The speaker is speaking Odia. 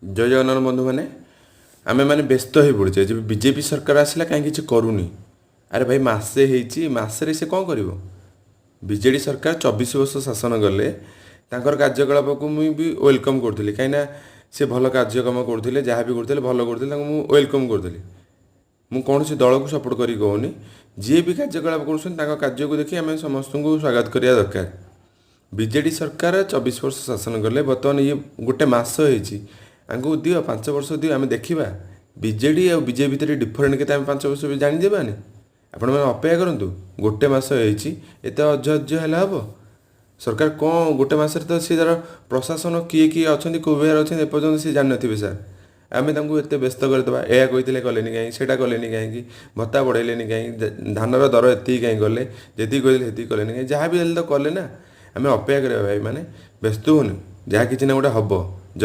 ଜୟ ଜଗନ୍ନାଥ ବନ୍ଧୁମାନେ। ଆମେମାନେ ବ୍ୟସ୍ତ ହୋଇପଡ଼ୁଛେ ଯେ ବିଜେପି ସରକାର ଆସିଲା, କାହିଁ କିଛି କରୁନି। ଆରେ ଭାଇ, ମାସେ ହେଇଛି, ମାସରେ ସେ କ'ଣ କରିବ? ବିଜେଡ଼ି ସରକାର 24 ବର୍ଷ ଶାସନ କଲେ। ତାଙ୍କର କାର୍ଯ୍ୟକଳାପକୁ ମୁଁ ବି welcome କରୁଥିଲି, କାହିଁକିନା ସେ ଭଲ କାର୍ଯ୍ୟକ୍ରମ କରୁଥିଲେ। ଯାହା ବି କରୁଥିଲେ ଭଲ କରୁଥିଲେ, ତାଙ୍କୁ ମୁଁ welcome କରୁଥିଲି। ମୁଁ କୌଣସି ଦଳକୁ ସପୋର୍ଟ କରିକି କହୁନି। ଯିଏ ବି କାର୍ଯ୍ୟକଳାପ କରୁଛନ୍ତି, ତାଙ୍କ କାର୍ଯ୍ୟକୁ ଦେଖି ଆମେ ସମସ୍ତଙ୍କୁ ସ୍ୱାଗତ କରିବା ଦରକାର। ବିଜେଡ଼ି ସରକାର 24 ବର୍ଷ ଶାସନ କଲେ। ବର୍ତ୍ତମାନ ଇଏ ଗୋଟେ ମାସ ହେଇଛି। ଆଙ୍କୁ ଦିଅ, 5 ବର୍ଷ ଦିଅ, ଆମେ ଦେଖିବା ବିଜେଡ଼ି ଆଉ ବିଜେପି ଭିତରେ ଡିଫରେଣ୍ଟ କେତେ। ଆମେ 5 ବର୍ଷ ବି ଜାଣିଦେବାନି। ଆପଣମାନେ ଅପେକ୍ଷା କରନ୍ତୁ। ଗୋଟେ ମାସ ହେଇଛି, ଏତେ ଅଧୈର୍ଯ୍ୟ ହେଲେ ହେବ? ସରକାର କ'ଣ ଗୋଟେ ମାସରେ ତ ସେ ତାର ପ୍ରଶାସନ କିଏ କିଏ ଅଛନ୍ତି, କେଉଁ ବିଭାଗରେ ଅଛନ୍ତି, ଏପର୍ଯ୍ୟନ୍ତ ସେ ଜାଣିନଥିବେ ସାର୍। ଆମେ ତାଙ୍କୁ ଏତେ ବ୍ୟସ୍ତ କରିଦେବା, ଏହା କହିଥିଲେ କଲେନି କାହିଁକି, ସେଇଟା କଲେନି କାହିଁକି, ଭତ୍ତା ବଢ଼େଇଲେନି କାହିଁକି, ଧାନର ଦର ଏତିକି କାହିଁକି କଲେ, ଯେତିକି କହିଥିଲେ ସେତିକି କଲେନି କାହିଁକି? ଯାହା ବି ହେଲେ ତ କଲେ ନା। ଆମେ ଅପେକ୍ଷା କରିବା ଭାଇମାନେ, ବ୍ୟସ୍ତ ହୁଅନି। ଯାହା କିଛି ନା ଗୋଟେ ହେବ।